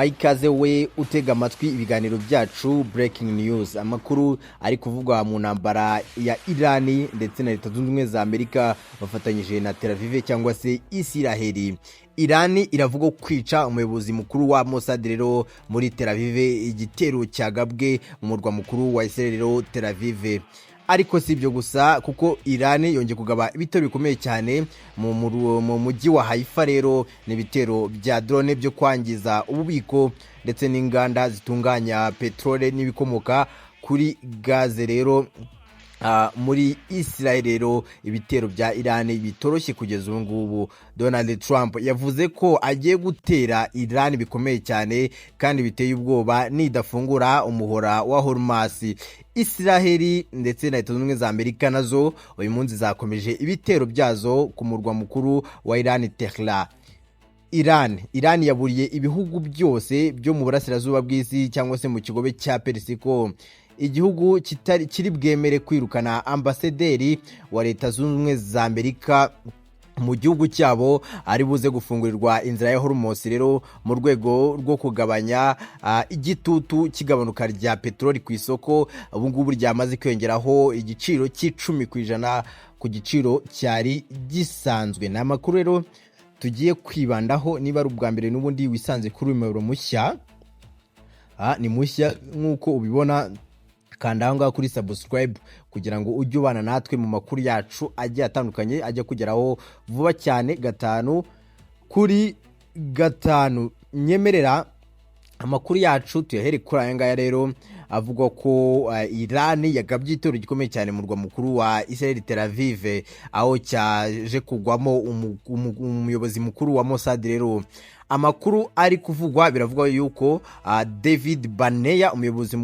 Nguhaye ikaze we utega amatwi ibiganiro byacu. Breaking news, amakuru ari kuvugwa mu ntambara ya Irani ndetse na Leta Zunze Ubumwe za Amerika bafatanyije na Tel Aviv cyangwa se Isiraheli. Irani iravuga kwica umuyobozi mukuru wa Mossad rero muri Tel Aviv, igitero cyagabwe mu murwa mukuru wa Israel rero, Tel Aviv. Ariko si ibyo gusa, kuko Irani yongeye kugaba ibitero bikomeye cyane mu mujyi wa Haifa. Rero ni ibitero bya drone byo kwangiza ububiko ndetse n'inganda zitunganya peteroli n'ibikomoka kuri gaze rero muri Israel. Rero ibitero bya Irani bitoroshye kugeza ubu ngubu. Donald Trump yavuze ko agiye gutera Irani bikomeye cyane kandi biteye ubwoba nidafungura umuhora wa Hormuz. Israheli ndetse na Leta Zunze Ubumwe za Amerika nazo uyu munsi zakomeje ibitero byazo ku murwa mukuru wa Iran, Tehran. Iran yaburiye ibihugu byose byo mu burasirazuba bw'isi cyangwa se mu kigobe cya Perisi ko igihugu kitari kiri bwemere kwirukana ambasaderi wa Leta Zunze Ubumwe za Amerika mu gihugu cyabo ari buze gufungurirwa inzira ya Hormuz rero, mu rwego rwo kugabanya igitutu cy'igabanuka rya peteroli ku isoko ubu ngubu ryamaze kwiyongeraho igiciro cy'10% ku giciro cyari gisanzwe. Ni amakuru rero tugiye kwibandaho. Niba ari ubwa mbere n'ubundi wisanze kuri uyu muyoboro mushya, ni mushya nk'uko ubibona, kanda aho ngaho kuri subscribe kugira ngo ujye ubana natwe mu makuru yacu agiye atandukanye, ajya kugeraho vuba cyane 5 kuri 5. Nyemerera amakuru yacu tuyahere kuri aya ngaya rero avuga ko Iran yagabye igitero gikomeye cyane mu murwa mukuru wa Israel, Tel Aviv, aho cyaje kugwamo umuyobozi mukuru wa Mossad. Rero amakuru ari kuvugwa, biravugwa yuko David Barnea, umuyobozi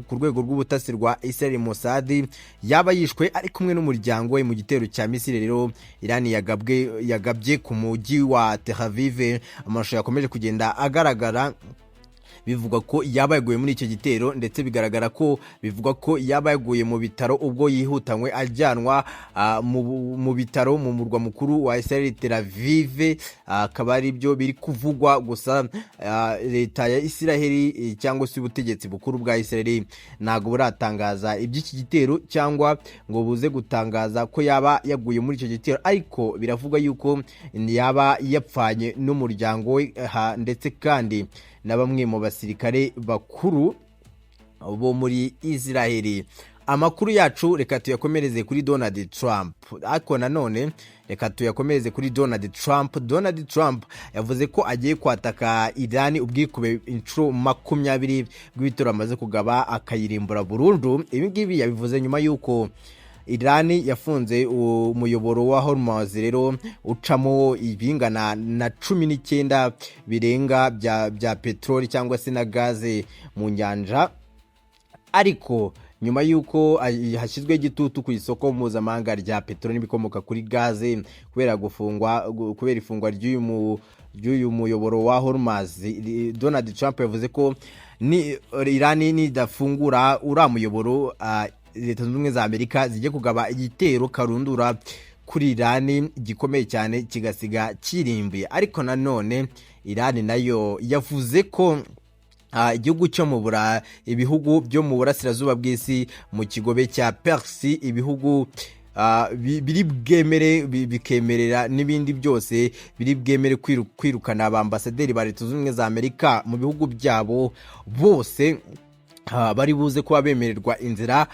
ku rwego rw'ubutasi rwa Israel Mossad, yaba yishwe ari kumwe n'umuryango we mu gitero cya misile rero Iran yagabye ku mujyi wa Tel Aviv. Amashusho yakomeje kugenda agaragara, bivugwa ko yaba yaguye muri icyo gitero, ndetse bigaragara ko bivugwa ko yaba yaguye mu bitaro ubwo yihutanywe ajyanwa mu bitaro mu murwa mukuru wa Israel, Tel Aviv. Akaba ari byo biri kuvugwa gusa. Leta ya Israel cyangwa se ubutegetsi bukuru bwa Israel ntabwo buratangaza iby'iki gitero cyangwa ngo buze gutangaza ko yaba yaguye muri icyo gitero, ariko biravugwa yuko yaba yapfanye n'umuryango we, ndetse kandi na bamwe mu basirikare bakuru bo muri Israel. Amakuru yacu reka tuyakomereze kuri Donald Trump. Ariko nanone reka tuyakomereze kuri Donald Trump. Donald Trump yavuze ko agiye kwataka Irani ubwikube inshuro 20 bw'ibitero amaze kugaba, akayirimbura burundu. Ibi ngibi yabivuze nyuma y'uko Irani yafunze umuyoboro wa Hormuz rero ucamo ibingana na 19 birenga bya peteroli cyangwa se na gaze mu nyanja. Ariko nyuma y'uko hashyizwe igitutu ku isoko mpuzamahanga rya peteroli n'ibikomoka kuri gaze kubera gufungwa kubera ifungwa ry'uyu muyoboro wa Hormuz, Donald Trump yavuze ko ni Irani nidafungura uriya muyoboro, Leta Zunze Ubumwe za Amerika zijye kugaba igitero karundura kuri Irani gikomeye cyane, kigasiga kirimbuye. Ariko nanone Irani nayo yavuze ko igihugu cyo mu bura ibihugu byo mu burasirazuba bw'isi, mu kigobe cya Persi, ibihugu biri bwemere bikemerera n'ibindi byose biri bwemere kwirukana abambasaderi ba Leta Zunze Ubumwe za Amerika mu bihugu byabo bose, bari buze kuba bemererwa inzira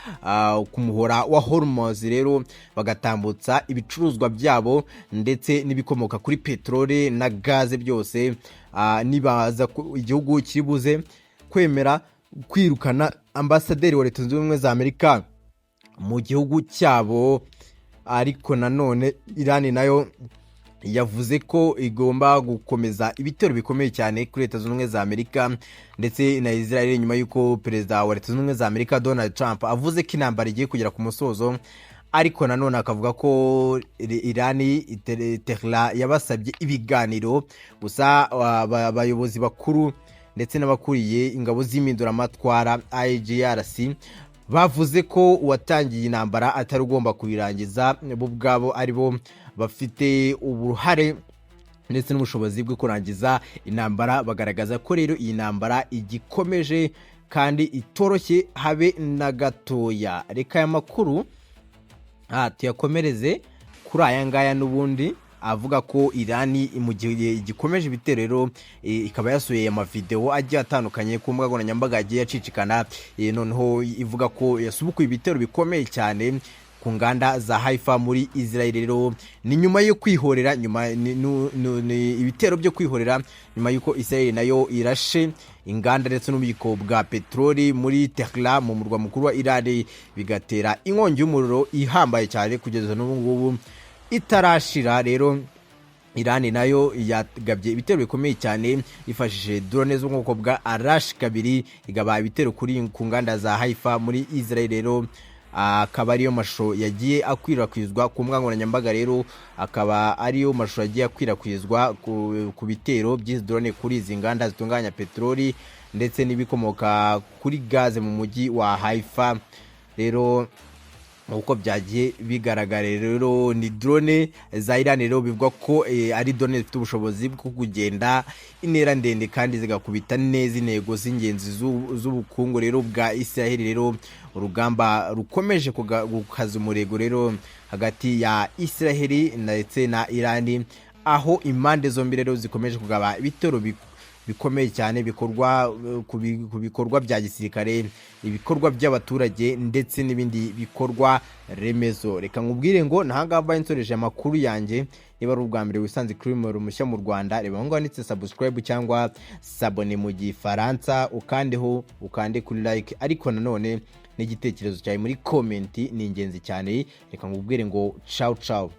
ku muhora wa Hormuz rero, bagatambutsa ibicuruzwa byabo ndetse n'ibikomoka kuri peteroli na gaze byose, nibaza igihugu kiri buze kwemera kwirukana ambasaderi wa Leta Zunze Ubumwe za Amerika mu gihugu cyabo. Ariko nanone Irani nayo yavuze ko igomba gukomeza ibitero bikomeye cyane kuri Leta Zunze Ubumwe za Amerika ndetse na Israel, nyuma y'uko perezida wa Leta Zunze Ubumwe za Amerika Donald Trump avuze ko intambara igiye kugera ku musozo, ariko nanone akavuga ko Irani, Tehran yabasabye ibiganiro gusa. Abayobozi bakuru ndetse n'abakuriye ingabo z'impinduramatwara IRGC bavuze ko uwatangiye intambara atari ugomba kuyirangiza, bo ubwabo ari bo bafite uruhare. ndetse n'ubushobozi bwo kurangiza intambara. Bagaragaza ko rero iyi ntambara igikomeje kandi itoroshye habe na gatoya. Reka aya makuru tuyakomereze kuri aya ngaya n'ubundi avuga ko Irani mu gihe igikomeje ibitero rero, ikaba yasuye amavideo agiye atandukanye ku mbuga nkoranyambaga yagiye acicikana, noneho ivuga ko yasubukuye ibitero bikomeye cyane ku nganda za Haifa muri Israel. Rero ni nyuma yo kwihorera, nyuma ni ibitero byo kwihorera nyuma y'uko Israel nayo irashe inganda ndetse n'ububiko bwa peteroli muri Tehran, mu murwa mukuru wa Iran, bigatera inkongi y'umuriro ihambaye cyane kugeza n'ubu ngubu itarashira. Rero Iran nayo yagabye ibitero bikomeye cyane yifashishije drone zo mu bwoko bwa Arash 2, igaba ibitero ku nganda za Haifa muri Israel. Rero akaba ariyo mashusho yagiye akwirakwizwa ku mbuga nkoranyambaga. Rero akaba ariyo mashusho yagiye akwirakwizwa ku bitero by'izi drone kuri izi nganda zitunganya peteroli ndetse n'ibikomoka kuri gaze mu mujyi wa Haifa. Rero uko byagiye bigaragara rero, ni drone za Iran rero bivugwa ko ari drone zifite ubushobozi bwo kugenda intera ndende kandi zigakubita neza intego z'ingenzi z'ubukungu rero bwa Israel. Rero urugamba rukomeje gukaza umurego rero hagati ya Israel ndetse na Iran, aho impande zombi rero zikomeje kugaba ibitero bikomeye cyane bikorwa ku bikorwa bya gisirikare, ibikorwa by'abaturage ndetse n'ibindi bikorwa remezo. Reka nkubwire ngo nahangaha mbaye nsoreje amakuru yanjye. Niba ari ubwa mbere wisanze kuri Rumoro Mushya mu Rwanda, reba aho ngaho handitse subscribe cyangwa s'abonner mu Gifaransa, ukandeho, ukande kuri like, ariko nanone n'igitekerezo cyawe muri comment ni ingenzi cyane. Reka nkubwire ngo ciao ciao.